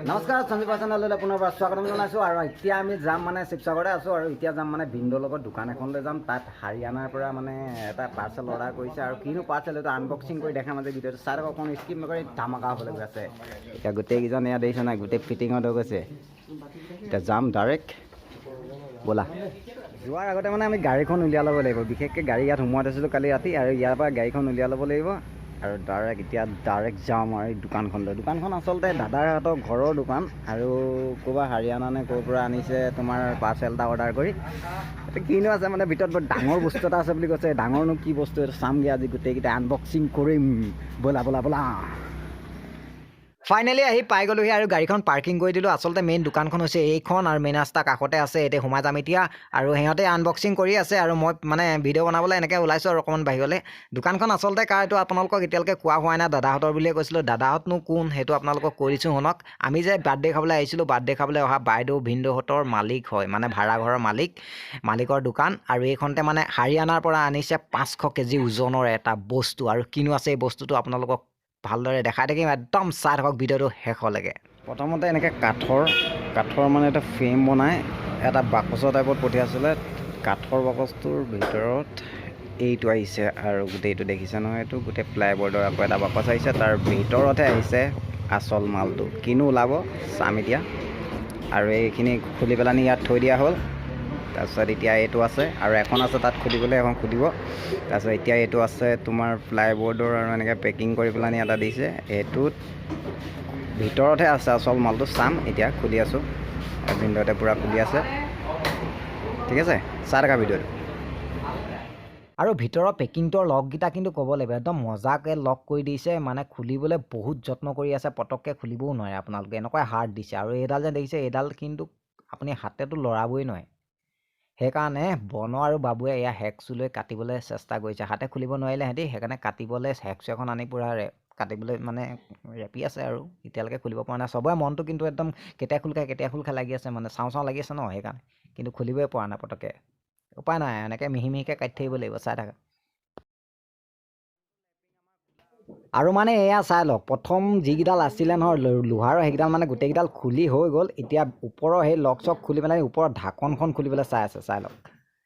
নমস্কাৰ, সঞ্জীৱ চেনেললৈ পুনৰবাৰ স্বাগতম জনাইছোঁ। আৰু এতিয়া আমি যাম, মানে শিৱসাগৰতে আছোঁ আৰু এতিয়া যাম, মানে ভিনদেউৰ লগত দোকান এখনলৈ যাম। তাত হাৰিয়ানাৰ পৰা মানে এটা পাৰ্চেল অৰ্ডাৰ কৰিছে আৰু কিনো পাৰ্চেল, এইটো আনবক্সিং কৰি দেখাম আজি। ভিডিঅ'টো চাই থাকক, অকণ স্কিপ নকৰি, ধামাকা হ'বলৈ গৈ আছে। এতিয়া গোটেইকেইজন ইয়াত দেখিছে নাই, গোটেই ফিটিঙত হৈ গৈছে। এতিয়া যাম ডাইৰেক্ট, ব'লা। যোৱাৰ আগতে মানে আমি গাড়ীখন উলিয়াই ল'ব লাগিব। বিশেষকৈ গাড়ী ইয়াত সোমোৱাই থৈছিলোঁ কালি ৰাতি আৰু ইয়াৰ পৰা গাড়ীখন উলিয়াই ল'ব লাগিব আৰু ডাইৰেক্ট এতিয়া ডাইৰেক্ট যাম আৰু এই দোকানখনলৈ। দোকানখন আচলতে দাদাহঁতৰ ঘৰৰ দোকান আৰু ক'ৰবাত হাৰিয়ানা নে ক'ৰ পৰা আনিছে তোমাৰ পাৰ্চেল এটা অৰ্ডাৰ কৰি। এইটো কিনো আছে, মানে ভিতৰত বৰ ডাঙৰ বস্তু এটা আছে বুলি কৈছে। ডাঙৰনো কি বস্তু, এইটো চামগৈ আজি, গোটেইকেইটা আনবক্সিং কৰিম। ব'লা ব'লা ব'লা। ফাইনেলি আহি পাই গ'লোহি আৰু গাড়ীখন পাৰ্কিং কৰি দিলোঁ। আচলতে মেইন দোকানখন হৈছে এইখন আৰু মেইন ৰাস্তাৰ কাষতে আছে। এতিয়া সোমাই যাম এতিয়া আৰু সিহঁতে আনবক্সিং কৰি আছে আৰু মই মানে ভিডিঅ' বনাবলৈ এনেকৈ ওলাইছোঁ আৰু অকণমান বাহিৰলৈ। দোকানখন আচলতে কাৰ, এইটো আপোনালোকক এতিয়ালৈকে কোৱা হোৱা নাই। দাদাহঁতৰ বুলিয়ে কৈছিলোঁ। দাদাহঁতনো কোন, সেইটো আপোনালোকক কৈ দিছোঁ, শুনক। আমি যে বাৰ্থডে খাবলৈ আহিছিলোঁ, বাৰ্থডে খাবলৈ অহা বাইদেউ ভিনদেউহঁতৰ মালিক হয়, মানে ভাড়াঘৰৰ মালিক, মালিকৰ দোকান। আৰু এইখনতে মানে হাৰিয়ানাৰ পৰা আনিছে 500 কেজি ওজনৰ এটা বস্তু আৰু কিনো আছে এই বস্তুটো আপোনালোকক ভালদৰে দেখাই থাকিম। একদম চাই থাকক ভিডিঅ'টো শেষলৈকে। প্ৰথমতে এনেকৈ কাঠৰ মানে এটা ফ্ৰেম বনাই এটা বাকচৰ টাইপত পঠিয়াইছিলে। কাঠৰ বাকচটোৰ ভিতৰত এইটো আহিছে আৰু গোটেইটো দেখিছে নহয়, এইটো গোটেই প্লাইবৰ্ডৰ। আকৌ এটা বাকচ আহিছে, তাৰ ভিতৰতহে আহিছে আচল মালটো। কিনো ওলাব চাম এতিয়া। আৰু এইখিনি খুলি পেলানি ইয়াত থৈ দিয়া হ'ল। তাৰপিছত এতিয়া এইটো আছে আৰু এখন আছে তাত খুলিবলৈ, এখন খুলিব। তাৰপিছত এতিয়া এইটো আছে তোমাৰ প্লাইবৰ্ডৰ আৰু এনেকৈ পেকিং কৰি পেলানি এটা দিছে। এইটোত ভিতৰতহে আছে আচল মালটো, চাম এতিয়া, খুলি আছোঁ। ভিনদেউতে পূৰা খুলি আছে। ঠিক আছে, চাই থাকা ভিডিঅ'টো। আৰু ভিতৰৰ পেকিংটোৰ লককেইটা কিন্তু ক'ব লাগিব, একদম মজাকৈ লক কৰি দিছে। মানে খুলিবলৈ বহুত যত্ন কৰি আছে, পটককৈ খুলিবও নোৱাৰে আপোনালোকে, এনেকুৱাই হাৰ্ড দিছে। আৰু এইডাল যে দেখিছে, এইডাল কিন্তু আপুনি হাতেতো লৰাবই নোৱাৰে। সেইকাৰণে বন আৰু বাবুৱে এয়া হেকচু লৈ কাটিবলৈ চেষ্টা কৰিছে। হাতে খুলিব নোৱাৰিলে সিহঁতি, সেইকাৰণে কাটিবলৈ হেকচু এখন আনি পূৰা কাটিবলৈ মানে ৰেপি আছে আৰু এতিয়ালৈকে খুলিব পৰা নাই। চবৰে মনটো কিন্তু একদম কেতিয়া খোল খায়, কেতিয়া খোল খাই লাগি আছে, মানে চাওঁ চাওঁ লাগি আছে ন, সেইকাৰণে কিন্তু খুলিবই পৰা নাই পটককৈ। উপায় নাই, এনেকৈ মিহি মিহিকৈ কাটি থাকিব লাগিব, চাই থাকা। আৰু মানে এয়া চাই লওক, প্ৰথম যিকেইডাল আছিলে নহয় লোহাৰৰ, সেইকেইডাল মানে গোটেইকেইডাল খুলি হৈ গ'ল। এতিয়া ওপৰৰ সেই লক চক খুলি পেলাই ওপৰৰ ঢাকনখন খুলি পেলাই চাই আছে। চাই লওক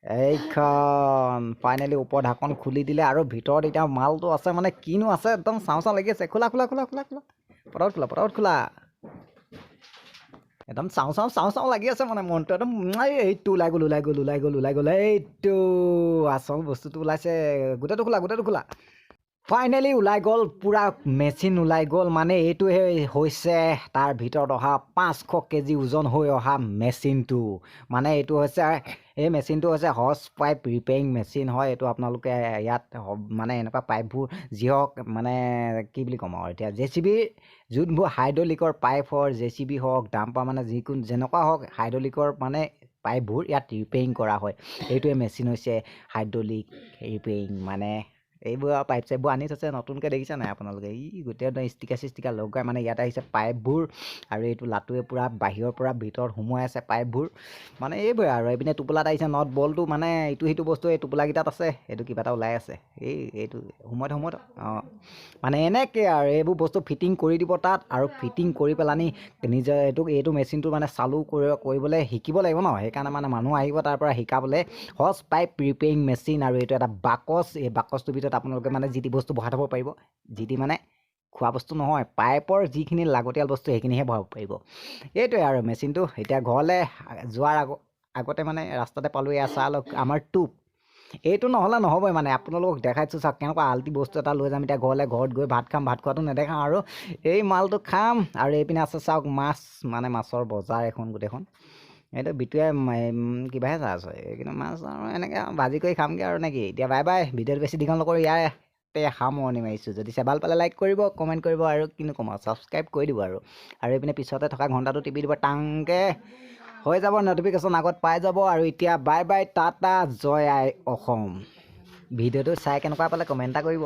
এইখন, ফাইনেলি ওপৰৰ ঢাকন খুলি দিলে আৰু ভিতৰত এতিয়া মালটো আছে। মানে কিনো আছে, একদম চাওঁ চাওঁ লাগি আছে। খোলা খোলা খোলা খোলা খোলা, পটাপট খোলা, পটাপট খোলা। একদম চাওঁ চাওঁ চাওঁ চাওঁ লাগি আছে মানে মনটো একদম। এইটো ওলাই গ'ল, ওলাই গ'ল, ওলাই গ'ল, ওলাই গ'ল। এইটো আচল বস্তুটো ওলাইছে। গোটেইটো খোলা, গোটেইটো খোলা। ফাইনেলি ওলাই গ'ল, পূৰা মেচিন ওলাই গ'ল। মানে এইটোহে হৈছে তাৰ ভিতৰত অহা 500 কেজি ওজন হৈ অহা মেচিনটো। মানে এইটো হৈছে, এই মেচিনটো হৈছে হজ পাইপ ৰিপেয়াৰিং মেচিন হয় এইটো। আপোনালোকে ইয়াত মানে এনেকুৱা পাইপবোৰ যি হওক, মানে কি বুলি ক'ম আৰু এতিয়া, জেচিবিৰ যোনবোৰ হাইড্ৰলিকৰ পাইপৰ, জেচিবি হওক, ডাম্পাৰ, মানে যিকোনো যেনেকুৱা হওক, হাইড্ৰলিকৰ মানে পাইপবোৰ ইয়াত ৰিপেয়াৰিং কৰা হয়। এইটোৱে মেচিন হৈছে হাইড্ৰলিক ৰিপেয়াৰিং। মানে এইবোৰ আৰু পাইপ চাইপবোৰ আনি থৈছে নতুনকৈ, দেখিছে নাই আপোনালোকে? ই গোটেই একদম ষ্টিকাৰ চিষ্টিকাৰ লগাই মানে ইয়াত আহিছে পাইপবোৰ। আৰু এইটো লাটোৱে পূৰা বাহিৰৰ পৰা ভিতৰত সোমোৱাই আছে পাইপবোৰ। মানে এইবোৰে আৰু এইপিনে টোপোলাত আহিছে not বলটো, মানে ইটো সিটো বস্তু এই টোপোলাকেইটাত আছে। এইটো কিবা এটা ওলাই আছে, এই এইটো সোমোৱাই থ, সোমোৱাই থ। অঁ, মানে এনেকৈ আৰু এইবোৰ বস্তু ফিটিং কৰি দিব তাত আৰু ফিটিং কৰি পেলানি নিজে এইটো মেচিনটো মানে চালু কৰিবলৈ শিকিব লাগিব ন, সেইকাৰণে মানে মানুহ আহিব তাৰ পৰা শিকাবলৈ। হজ পাইপ ৰিপেয়াৰিং মেচিন। আৰু এইটো এটা বাকচ, এই বাকচটোৰ ভিতৰত আপোনালোকে মানে যি টি বস্তু ভৰাই থ'ব পাৰিব। যি টি মানে খোৱা বস্তু নহয়, পাইপৰ যিখিনি লাগতিয়াল বস্তু সেইখিনিহে ভৰাব পাৰিব। এইটোৱে আৰু মেচিনটো। এতিয়া ঘৰলৈ যোৱাৰ আগতে মানে ৰাস্তাতে পালোঁ, এয়া চাই লওক আমাৰ টোপ। এইটো নহ'লে নহ'বই। মানে আপোনালোকক দেখাইছোঁ, চাওক কেনেকুৱা আল্টি বস্তু এটা লৈ যাম এতিয়া ঘৰলৈ। ঘৰত গৈ ভাত খাম, ভাত খোৱাটো নেদেখাওঁ আৰু এই মালটো খাম। আৰু এইপিনে আছে চাওক মাছ, মানে মাছৰ বজাৰ এখন গোটেইখন। এইটো বিটুৱে কিবাহে চাই আছে। কিন্তু মাছ আৰু এনেকৈ ভাজি কৰি খামগৈ আৰু নেকি। এতিয়া বাই বাই, ভিডিঅ'টো বেছি দীঘল নকৰোঁ, ইয়াতে সামৰণি মাৰিছোঁ। যদি চাই ভাল পালে লাইক কৰিব, কমেণ্ট কৰিব আৰু কিনো ক'ম আৰু, ছাবস্ক্ৰাইব কৰি দিব আৰু এইপিনে পিছতে থকা ঘণ্টাটো টিপি দিব, টাংকৈ হৈ যাব, ন'টিফিকেশ্যন আগত পাই যাব। আৰু এতিয়া বাই বাই, টাটা, জয় আই অসম। ভিডিঅ'টো চাই কেনেকুৱা পালে কমেণ্ট এটা কৰিব।